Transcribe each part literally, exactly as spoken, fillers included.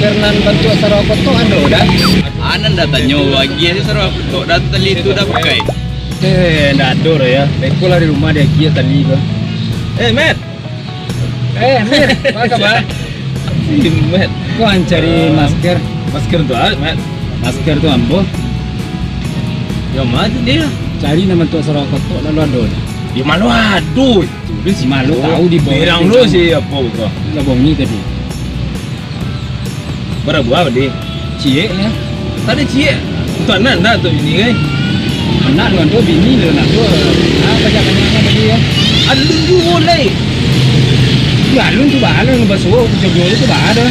Nan bantuak sarawa kotok ado dah? Anan dah tanyo, agiah se sarawa kotok, dah tali tu dah pakai. Eh, ndak ado dah ya. Beko lah di rumah diagiah tali ko. Eh, Mat. Eh, Mir, apa kabar? Si Mat. Ko mancari masker. Masker tu, ah, Mat? Masker tu ambo. Yo, ma tu dia? Cari nan bantuak sarawa kotok, lalu ado dah? Di ma lo ado? Malu tahu di bawah berang tu lo dah. Si apo ko? Lah bongi tadi. Bara buah tadi? Ciek lah. Tadi ciek. Untuak anak, anak untuak bini kan? Anak lo ado, bini lo ado. Ah, banyak-banyak lah tadi ya. Alun juo lai. Ya, alun tu baa lo, nan basuo, kucing juo tu baa dah.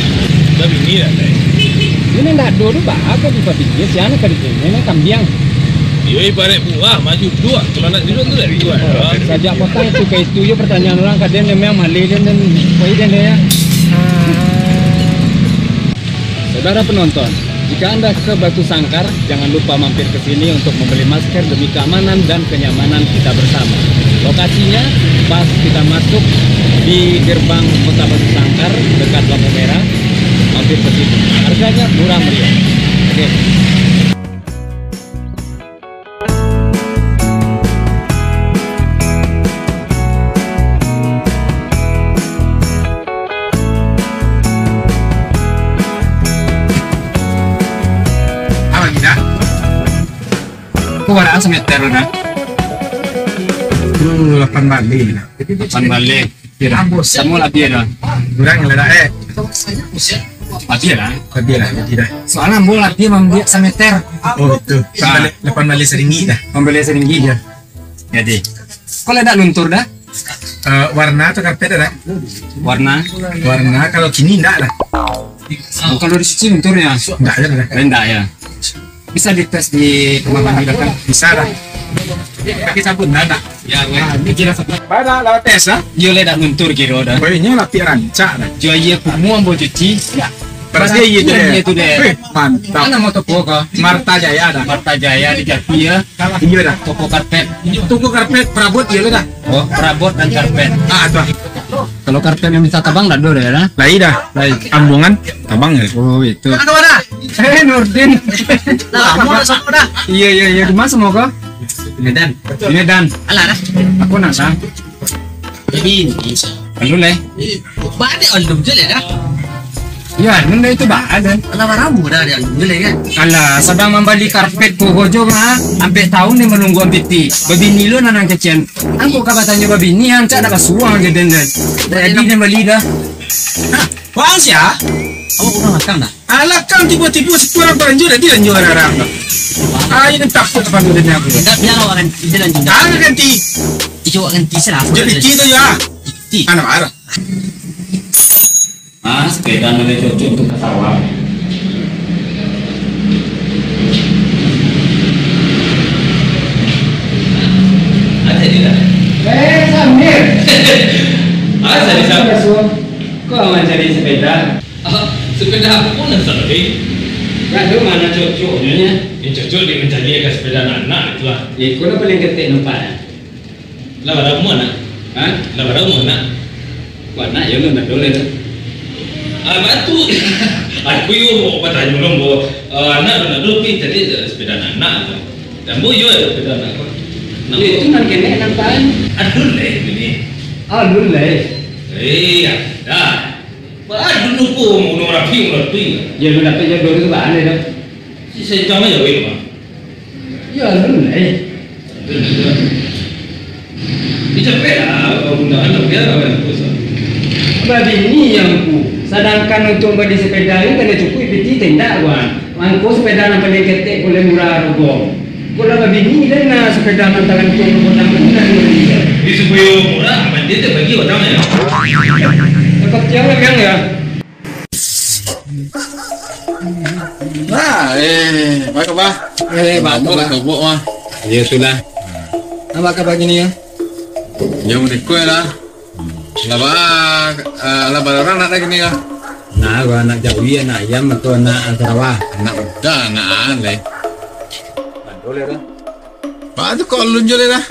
Babini lah, lai. Ini ndak ado tu baa, kok bisa bini, si anak kan bini, ini kambiang. Iyo, ibarat buah, maju duduk. Kalau nak duduk tu dari luar. Sajak patang itu ka itu je pertanyaan urang, kaden memang maleh den, den, koi den, den, ya. Saudara penonton, jika Anda ke Batu Sangkar, jangan lupa mampir ke sini untuk membeli masker demi keamanan dan kenyamanan kita bersama. Lokasinya pas kita masuk di gerbang Kota Batu Sangkar, dekat lampu merah, mampir ke situ. Harganya murah meriah. Oke. Apo gini dah? Ko bara sameter tu dah? Hmm, lapan baleh. Lapan baleh. Kira. Samo lah dia dah. Kurang lah dah, eh. Habis lah. Habis lah, habis dah. Soalnya ambo lah dia mambuek sameter. Oh, betul. Ah. Lapan baleh, lapan baleh saringgit dah. Lapan baleh saringgit je. Jadi. Kok lah dak luntur dah? Eh, warna tu karpet dah? Warna? Warna kalau kini ndak lah. Oh, kalau di situ luntur ya? Ndak ada dah. Ndak ya. Bisa dites di kamar mandi dah kan? Bisa dah. Pakai sabun dah, dah. Ya, weh. Ah, ini kira sabun. Mana lah tes, ah? Yo, leh dak luntur kiro dah. Baiknya lah, piak rancak dah. Jo aia kumuah ambo cuci. Ya. Berarti iya tu deh. Iya tu deh. Weh, mantap. Mana mau toko kau? Marta Jaya dah. Marta Jaya di Jati ya. Iya dah. Toko karpet. Toko karpet, perabot iya dah. Oh, perabot dan karpet. Ah, tu. Kalau karpet yang bisa tabang, dak ado dah, ya? Lai dah. Lai. Ambungan, tabang ya? Oh, itu. Mana kawan dah? Eh, Nurdin. Nah, kamu dah sama dah. Iya, iya, iya. Di mana semua kau? Medan. Medan. Alah dah. Aku nak dah. Jadi, ini. Anu leh. Banyak alun je leh dah. Ya, nunda itu bah, ada. Alah, barang murah dia alun je leh kan. Alah, sadang mambali karpet ko gojo mah, ampek tahun ni manunggu ampiti. Babini lo nan kecil. Angku ka batanyo babini, ancak dak basuang je den, den. Jadi den bali dah. Hah, wang sia? Awak urang makan dah. Alah, kan tibo-tibo si kurang banjir, jadi lanjur arang-arang dah. Ah, ini takut apa tu den aku. Dah, biar awak ganti, dia lanjut. Dah, ganti. Ijo awak ganti sih lah. Jadi itu ya. Iti. Anak marah. Ah, sepeda nilai cocok untuk ke sawah. Ada di dalam. Eh, Samir. Ah, saya bisa. Kau mancari sepeda? Ah, sepeda apa pun yang salah, eh? Kado mana cocoknya, ya? Yang cocok dia mencari ke sepeda anak-anak itu, ah. Eh, kau nak paling ketek nampak, ya? Lah bara umua nak? Ha? Lah bara umua nak? Wah, nak yo lo nak doleh tu. Ah, batu. Aku yo mau batanyo lo, bo. Ah, anak lo nak doleh, tapi tadi ada sepeda anak tu. Dan bo yo ada sepeda anak tu. Nak yo, bo. Itu nan kenek nan tahan. Aduh leh ini. Aduh leh. Eh, ya dah. Aduh, nunggu mau rapi, mau rapi. Ya, lo dapat yo doleh tu bahan deh tu. Si sejam aja weh, Bang. Ya, alun lai. Dicapek lah, undangan lah, biar lah, kan, terus lah. Babini yang ku, sadangkan untuk bali sepeda ni kada cukuik piti tendak, wan. Mangko sepeda nan paling ketek, paling murah harga. Kok lah babini, dan lah sepeda nan tangan tu, yang kodang tu, dan bali. Di supayo murah, aman dia tak bagi orang ya. Dapat tiang lah, Bang, ya. Nah, eh, apa khabar? Eh, baik, Ambo Bah. Lah tobok, mah. Iyo, sudah. Apa khabar kini, ya? Yo, berikut lah. Lah, bah, eh, lah, bah, orang nak lagi ni, kah? Nah, gua anak jawi, anak ayam, atau anak sarawa? Anak muda, anak alai. Bandul, ya, dah. Bah, tu kok alun juo, dah?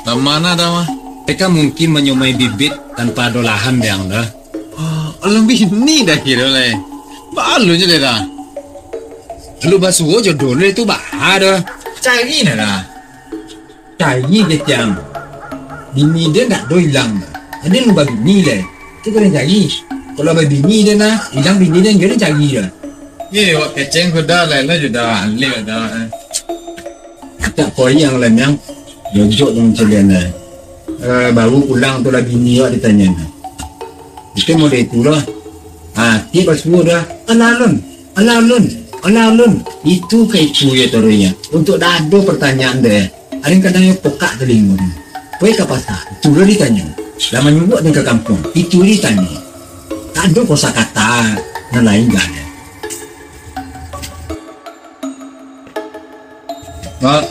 Lah, mana dah, mah? Mereka mungkin manyomai bibit tanpa ado lahan, Bang, dah. Oh, alun bini dah kiro lai. Baa lu nyo deh dah. Lu basuo jodoh lu tu baa dah. Cari nah dah. Cari kecek ang. Bini den dak ado ilang dah. Ado lu babini deh. Tu kena cari. Kalau babini den nah, ilang bini den, den cari dah. Ye, wak kecek ang kuda lah, lah juda alek dah. Tak koyang lah, Miang. Jojok dong calian dah. Eh, baru pulang tu lah bini wak ditanyo nah. Itu model itu lah. Ah, tiap basuo dah, "Alah alun, alah alun, alah alun." Itu ka itu yo taruihnyo. Untuak dak ado pertanyaan deh. Ado kadang yo pokak talingo. Poi ka pasa, itu lo ditanyo. Lah manyuruak den ka kampuang, itu ditanyo. Tak ado kosakata nan lain gak ado. Kok,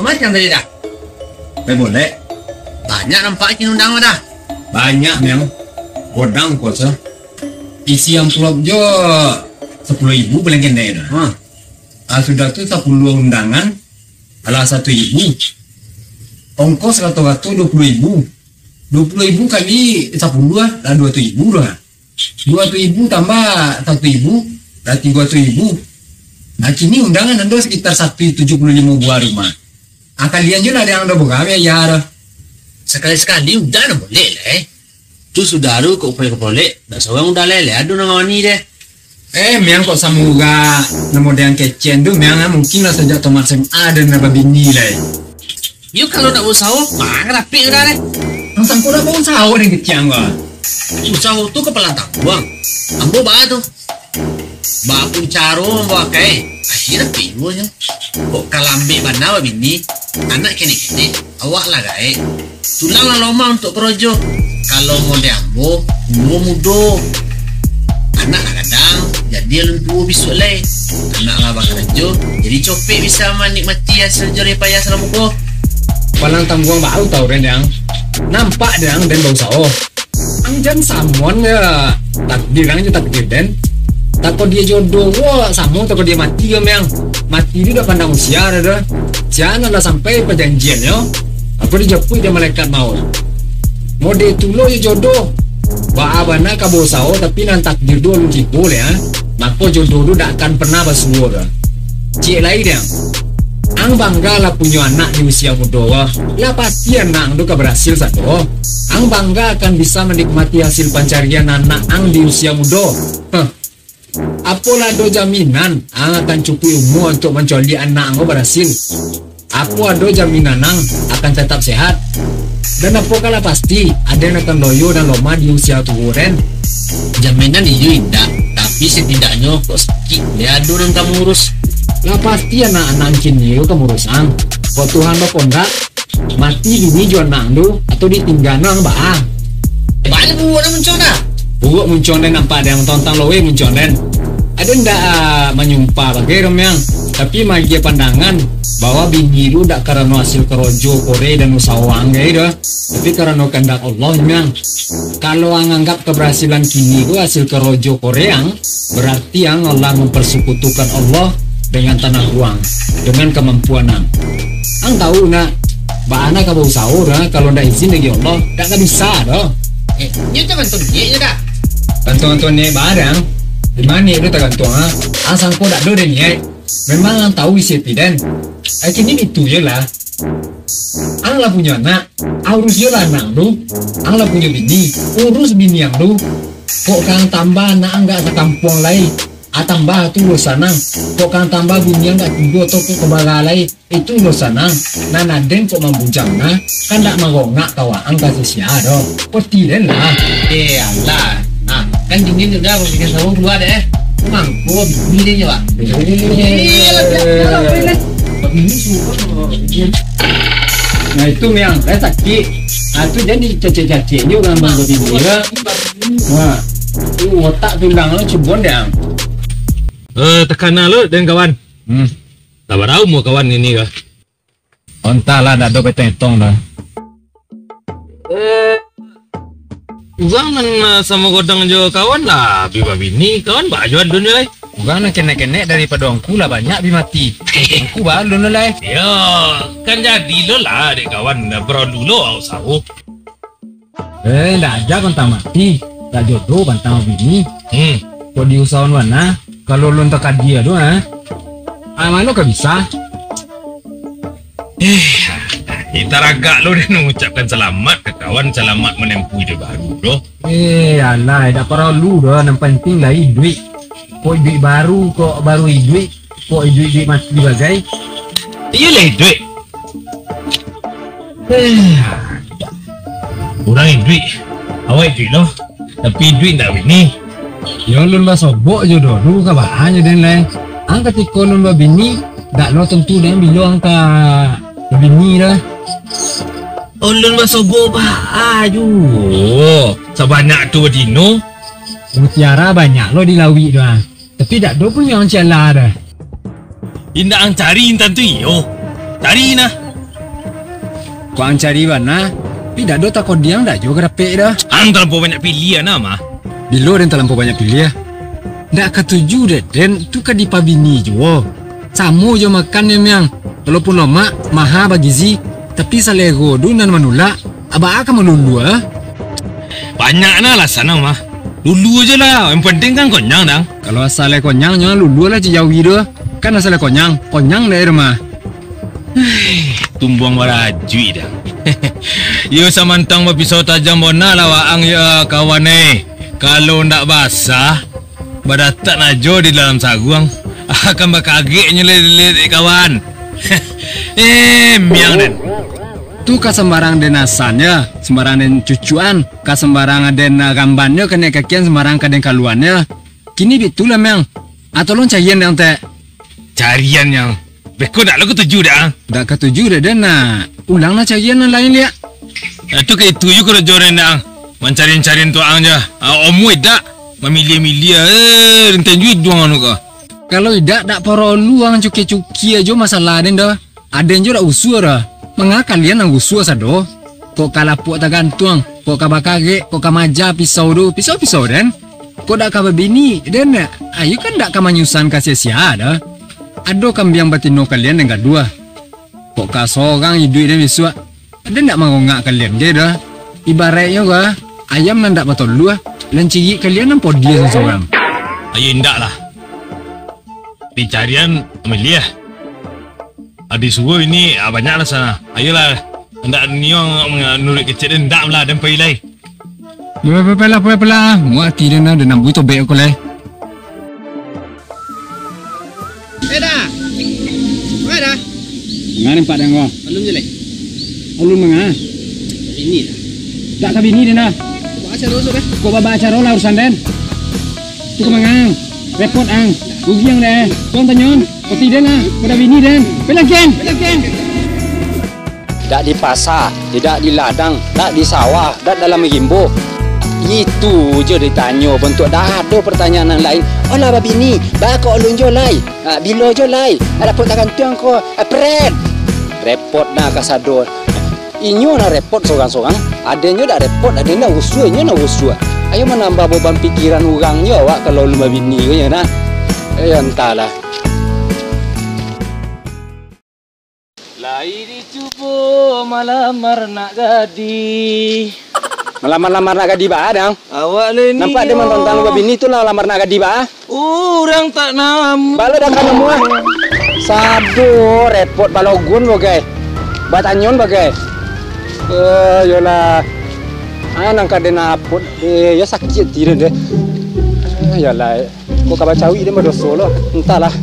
kama siang tadi dah? Pai bolek. Banyak nampak kini undang dah. Banyak, Miang. Godang kuasa. Isi amplop jo sapuluah ribu paling kendek dah. Ha. Ah, sudah tu sapuluah undangan, alah satu ribu. Ongkos rato-rato dua puluah ribu. Dua puluah ribu kali sapuluah, lah dua ratuih ribu lah. Dua ratuih ribu tambah satu ribu, lah tigo ratuih ribu. Nah, kini undangan ando sekitar satu tujuh puluh limo buah rumah. Ah, kalian jo lah yang ado buka biaya dah. Sakali-sakali udah nah boleh lah, eh. Tu sudah tu kok upai ka bolek, dak surang udah lele, ado nan ngawani deh. Eh, Miang kok samurah, namo dek ang kecek tu, Miang, ah, mungkin lah sajak tamat S M A den lah babini lai. Yo, kalau nak bausaho, manga rapik udah deh. Ang sangko dak bausaho den kecek ang ko. Usaho tu kapalang tangguang. Ambo baa tu. Baa pun caro mambawa kai, akhia pinyo nyo. Kok ka lambek bana babini, anak kenek-kenek, awak lah gaek. Tulang lah lomah untuak korojo. Kalau model ambo, umua mudo. Anak lah gadang, jadi alun tuo bisuak lai. Anak lah bakarajo, jadi copek bisa manikmati hasil jerih payah salamo ko. Palang tangguang baru tau den, Dang. Nampak den, den bausaho. Ang jan samuan ya, takdir ang jo takdir den. Tako dia jodoh wo samo, tako dia mati yo, Miang. Mati tu dak pandang usia dah, dah. Sia nan lah sampai pajanjian yo, apo dijapuik dek malaikat maut. Model tu lo yo jodoh. Baa bana ka bausaho, tapi nan takdir tu alun tibo le, ha. Mako jodoh tu dak akan pernah basuo dah. Ciek lai deh, ang bangga lah punyo anak di usia mudo, wah. Lah pasti anak ang tu ka barasil sado. Ang bangga akan bisa manikmati hasil pancarian anak ang di usia mudo. Huh. Apolah ado jaminan ang akan cukuik umua untuak mancaliak anak ang tu barasil? Apo ado jaminan ang akan tatap sehat? Dan apokolah pasti, aden akan loyo dan lomah di usia tuo den? Jaminan iyo indak, tapi setidaknyo kok sakik, deh ado nan ka mangurus. Lah pasti anak-anak ang kini ko ka mangurus ang. Kok Tuhan bakondak, mati bini jo anak ang tu, atau ditingga ang baa? Baa buruak nan muncul dah? Buruak muncul den, nampak den, tontang loweh muncul den. Aden ndak, ah, manyumpah bagai doh, Miang, tapi maagiah pandangan bahwa bini tu dak karano hasil karajo kore dan usaho ang gai doh, tapi karano kandak Allah, Miang. Kalau ang anggap kabarasilan kini tu hasil karajo kore ang, berarti ang alah mempersekutukan Allah dengan tanah uang, dengan kamampuan ang. Ang tahu nak, baa nak ka bausaho dah, kalau ndak izin dari Allah, dak ka bisa doh. Eh, nyo tagantuang niaik nyo dah. Gantuang-gantuang niaik baa deh, ang? Di ma niaik tu tagantuang, ha? Ang sangko dak ado deh niaik. Memang ang tahu isi ati den. Ai kini bitu je lah. Ang lah punyo anak, urus je lah anak ang tu. Ang lah punyo bini, urus bini ang tu. Kok ka ang tambah anak ang gak sakampuang lai, ah, tambah tu urusan ang. Kok ka ang tambah bini ang gak tigo atau kok ka bara lai, itu urusan ang. Nan aden kok mambujang nah, kan dak marongak ka waang ka sisia doh. Peti den lah. Eh, alah. Nah, kan dingin tu dah, pakai sarung kalua deh. Mangko bini dia je, Wak. Eh. Eh, alah, biar, biar lah, biar lah. Bini suruh. Nah, itu Miang, dah sakik. Ah, tu jadi cacik-cacik je urang bangga bini, ya. Wah, tu otak tulang lo cubon deh, ang. Eh, takana lo den kawan. Hmm. Lah bara umua kawan kini ko? Ontahlah, dak ado baetong-etong dah. Eh, urang nan, eh, samo godang jo kawan lah bi babini, kawan baa jo alun lai. Urang nan kenek-kenek daripado angku lah banyak bi mati. Angku baa alun lai. Yo, kan jadi lo lah, dek kawan, baralu lo usaho. Eh, ndak aja pantang mati, ndak jodoh pantang bini. Hmm. Kok diusahoan bana, kalau ulun takadia tu, ha? Ah, mano ka bisa? Eh, eh, taragak lo den mangucapkan salamat ka kawan, salamat manempuh iduik baru doh. Eh, alah, dak paralu doh, nan pantiang lah iduik. Kok iduik baru, kok baru iduik, kok iduik-iduik mati bagai. Iyolah iduik. Eh, urang iduik, awak iduik lo, tapi iduik ndak bini. Yo, ulun basobok jo dulu, ka baa nyo den lai. Ang katiko ulun babini, dak lo tantu den bilo ang ka babini doh. Ulun basobok baa juo, sabanyak tu batino. Mutiara banyak lo di lauik tu, ah. Tapi dak ado punyo ang ciela doh. Indak ang cari intan tu iyo. Cari nah. Kok ang cari bana, tapi dak ado takodiang dak juo ka dapek doh. Ang talampau banyak piliah nah mah. Bilo den talampau banyak piliah? Dak katuju dek den tu ka dipabini juo. Samo jo makan yo, Miang. Walaupun lomak, maha bagizi, tapi salero du nan manulak, abaa ka malulu, ah? Banyak nah alasan ang mah. Lulu ajo lah, yang penting kan konyang dang. Kalau asa lai konyang, nyo lulu lah cijawi tu. Kan asa lai konyang, konyang dek rumah. Tumbuang barajuik dang. Iyo samantang bapisau tajam bona lah waang yo kawan eh. Kalau ndak basah, badatak najo di dalam saruang, akan bakagek nyo leh, leh, kawan. Eh, miang den. Tu ka sambarang den asan yo, sambarang den cucuan, ka sambarang den rambannyo, kanek kakian sambarang ka den kaluannyo. Kini bitulah, Miang. Ah, tolong carian dang, Tek. Carian yang beko dak lo katuju dak, ah? Dak katuju dak, den, nah. Ulang nah carian nan lain, liak. Ah, tu ka itu ju karajo den dak, ah. Mancarian-carian tu ang ja. Ah, omuai dak. Mamiliah-miliah, eh, rinten ju iduang anu ka. Kalau idak, dak paralu ang cukia-cukia jo masalah den dah. Aden jo dak usua dah. Manga kalian nan usua sado? Kok ka lapuak tagantuang, kok ka bakarek, kok ka maja pisau tu, pisau-pisau den. Kok dak ka babini den, ayo kan dak ka manyusahan ka sia-sia dah. Ado kambiang batino kalian nan gaduah. Kok ka sorang iduik den bisuak? Ado ndak mangongak kalian ge dah? Ibaraiknyo ga, ayam nan ndak batoluah, lancigik kalian nan podiah sorang. Ayo indak lah. Dicarian miliah. Adi suruh ini, ah, banyak lah sana. Ayolah, ndak niong manuruik kecek den, ndak lah, den pai lai. Pai, pai, pai lah, pai, pai lah. Muak ati den dah, den nak bui tobek aku lai. Eh, dah. Manga dah? Manga nampak den ko? Alun je lai. Alun manga? Ini lah. Dak ka bini den dah. Kok baa caro tu dah? Kok baa caro lah urusan den? Tu ka manga? Repot ang. Rugi ang deh. Tuan tanyon. Pati den lah. Kok dak bini den. Pelangkian. Pelangkian. Dak di pasa, idak di ladang, dak di sawah, dak dalam rimbo. Itu jo ditanyo, bantuak dak ado pertanyaan nan lain. Alah babini, baa kok alun jo lai? Ah, bilo jo lai? Ah, dapek tagantuang ko? Ah, pret! Repot nah kasado. Inyo nah repot sorang-sorang. Aden nyo dak repot, aden nyo usua, inyo nyo usua. Ayo manambah boban pikiran urang jo awak kalau alun babini ko nyo nah. Eh, antahlah. Lai dicubo malamar nak gadih. Malamar-lamar nak gadih baa, dang? Awak lai ni. Nampak dia mantantang babini tu lah lamar nak gadih baa. Urang tak namu. Bala dah ka namu ah. Sado repot balogun bagai. Batanyon bagai. Eh, yolah. Ah, nang ka den apot. Eh, ya sakit ati den deh. Ah, yolah. Kok ka bacawik den badoso lo. Entahlah.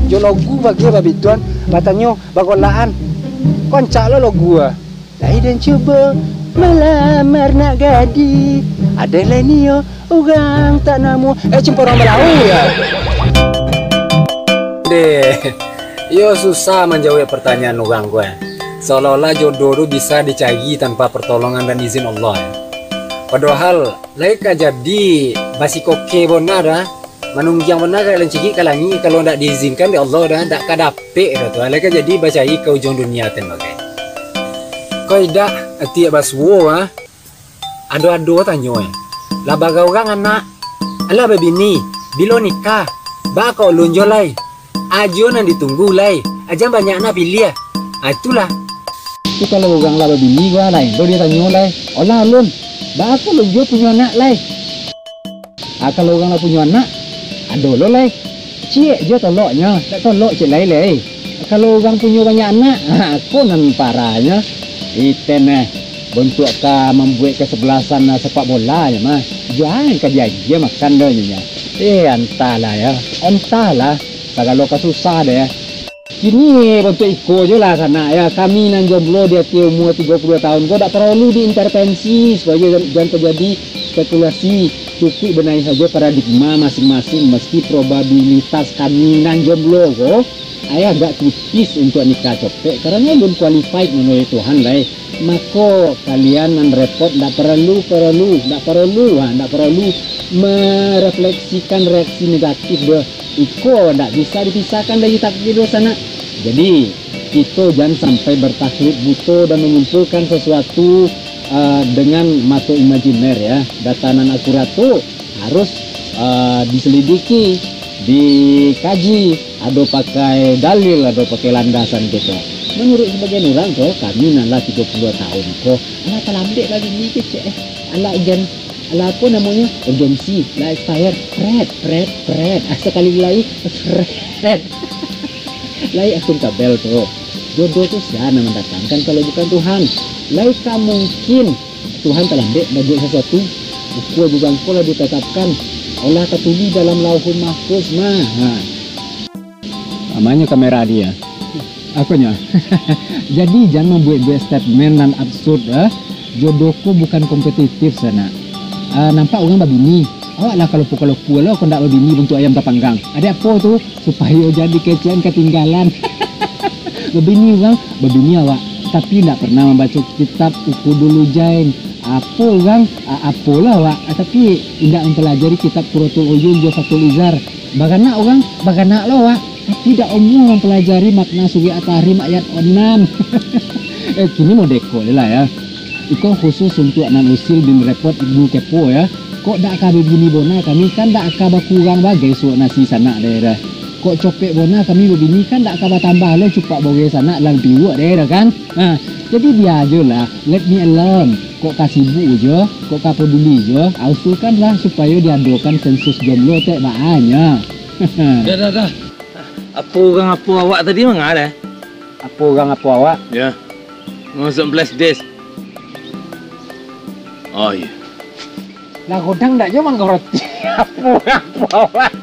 Jo lagu bagai babituan, batanyo bagolakan. Koncak lo lagu ah. Lai den cubo malamar nak gadih. Aden lai nio urang tak namu. Eh, cimporong balau ya. Deh, iyo susah manjawab pertanyaan urang ko eh. Seolah-olah jodoh tu bisa dicari tanpa pertolongan dan izin Allah eh. Padahal lai ka jadi basikoke bona dah. Manunggiang bana ka lancigik ka langik, kalau ndak diizinkan dek Allah dah, ndak ka dapek dah tu. Alai ka jadi bacari ka ujuang dunia tu bagai. Kok idak, ati basuo ah. Ado-ado tanyo eh. Lah baraurang anak. Alah babini, bilo nikah. Baa kok alun jo lai. Ajo nan ditunggu lai. Ajan banyak nak piliah. Ah, itulah. Tu kalau urang lah babini ko, lain lo dia tanyo lai. Olah alun. Baa kok alun jo punyo anak lai. Ah, kalau urang lah punyo anak, Ado lo lai. Ciek jo toloknyo, dak tolok ciek lai lai. Kalau urang punyo banyak anak, ha, ko nan parahnyo. Iten eh, bantuak ka mambuek kasabalasan, ah, sapak bola nyo mah. Jan ka diagiah makan doh nyo. Eh, antahlah yo, antahlah. Sagalo ka susah deh. Kini bantuak iko jo lah sanak yo, kami nan jomblo di ateh umua tigo puluah duo taun ko dak paralu diintervensi supayo jan, jan tajadi spekulasi. Cukuik benahi sajo paradigma masing-masing, meski probabilitas kami nan jomblo ko, ai, agak tipis untuak nikah copek, karano alun qualified manuruik Tuhan lai. Mako, kalian nan repot ndak paralu, paralu, ndak paralu, ha, ndak paralu merefleksikan reaksi negatif doh. Iko ndak bisa dipisahkan dari takdir doh sanak. Jadi, kito jan sampai bertaklid buto dan menyimpulkan sesuatu, eh, dengan mato imajiner ya. Data nan akurat tu harus, eh, diselidiki, dikaji, ado pakai dalil, ado pakai landasan kito. Manuruik sabagian urang ko, kami nan lah tigo puluah taun ko, alah talambek lah bini kecek eh. Alah urgen, alah apo namonyo? Urgensi, lah expire. Pret, pret, pret. Ah, sakali lai, pret. Lai akun kabel tu. Jodoh tu sia nan mandatangkan kalau bukan Tuhan? Lai ka mungkin Tuhan talambek mambuek sasuatu. Ukua jo jangko lah ditatapkan, alah tatulih dalam Lauhul Mahfuz mah. Ha. Amanyo kamera dia. Akonyo. Jadi, jan mambuek-buek statement nan absurd, eh. Jodoh ko bukan kompetitif, sanak. Ah, nampak urang babini. Awak lah kalopo-kalopo lo, kok ndak babini bantuak ayam tapanggang. Ado apo tu? Supayo jan dikecekan katinggalan. Babini urang, babini awak, tapi ndak pernah mambaco kitab Uqudul Lujain. Apo urang, a-, apolah awak, tapi indak mampalajari kitab Qurratul Uyun jo Fathul Izar. Baranak urang, baranak lo awak, tapi dak amuah mampalajari makna Surah At-Tahrim ayat anam. Eh, kini modeko lah ya. Iko khusus untuak nan usil bin repot Ibnu Kepo ya. Kok dak ka babini bona kami, kan dak ka bakurang bagai suok nasi sanak daerah. Kok copek bona kami babini, kan dak ka batambah lai cupak boreh sanak dalam piruak daerah kan. Nah, jadi bia jo lah, let me alone. Kok ka sibuk jo, kok ka paduli jo, usulkanlah supayo diadokan sensus jomblo tek baanyo. Dah, dah, dah. Apo urang apo awak tadi manga dah? Apo urang apo awak? Ya. Masuk flash disk. Oh iya. Lah godang dak jo manggaroti. Apo urang apo awak?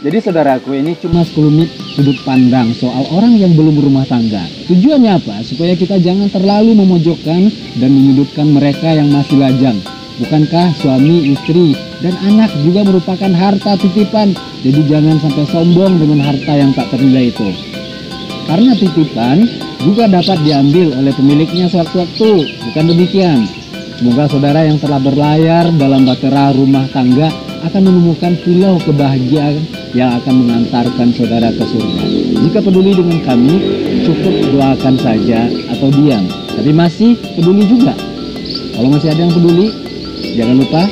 Jadi saudaraku, ini cuma sekelumit sudut pandang soal orang yang belum berumah tangga. Tujuannya apa? Supaya kita jangan terlalu memojokkan dan menyudutkan mereka yang masih lajang. Bukankah suami, istri, dan anak juga merupakan harta titipan? Jadi jangan sampai sombong dengan harta yang tak ternilai itu. Karena titipan juga dapat diambil oleh pemiliknya sewaktu-waktu. Bukan demikian. Semoga saudara yang telah berlayar dalam bahtera rumah tangga akan menemukan pulau kebahagiaan yang akan mengantarkan saudara ke surga. Jika peduli dengan kami, cukup doakan saja atau diam. Tapi masih peduli juga? Kalau masih ada yang peduli, jangan lupa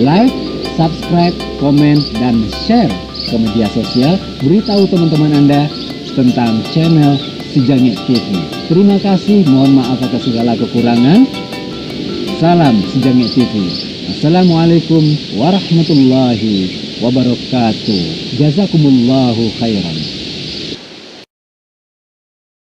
like, subscribe, komen, dan share ke media sosial. Beritahu teman-teman Anda tentang channel Sijangek T V. Terima kasih, mohon maaf atas segala kekurangan. Salam Sijangek T V. Assalamualaikum warahmatullahi wabarakatuh. Jazakumullahu khairan.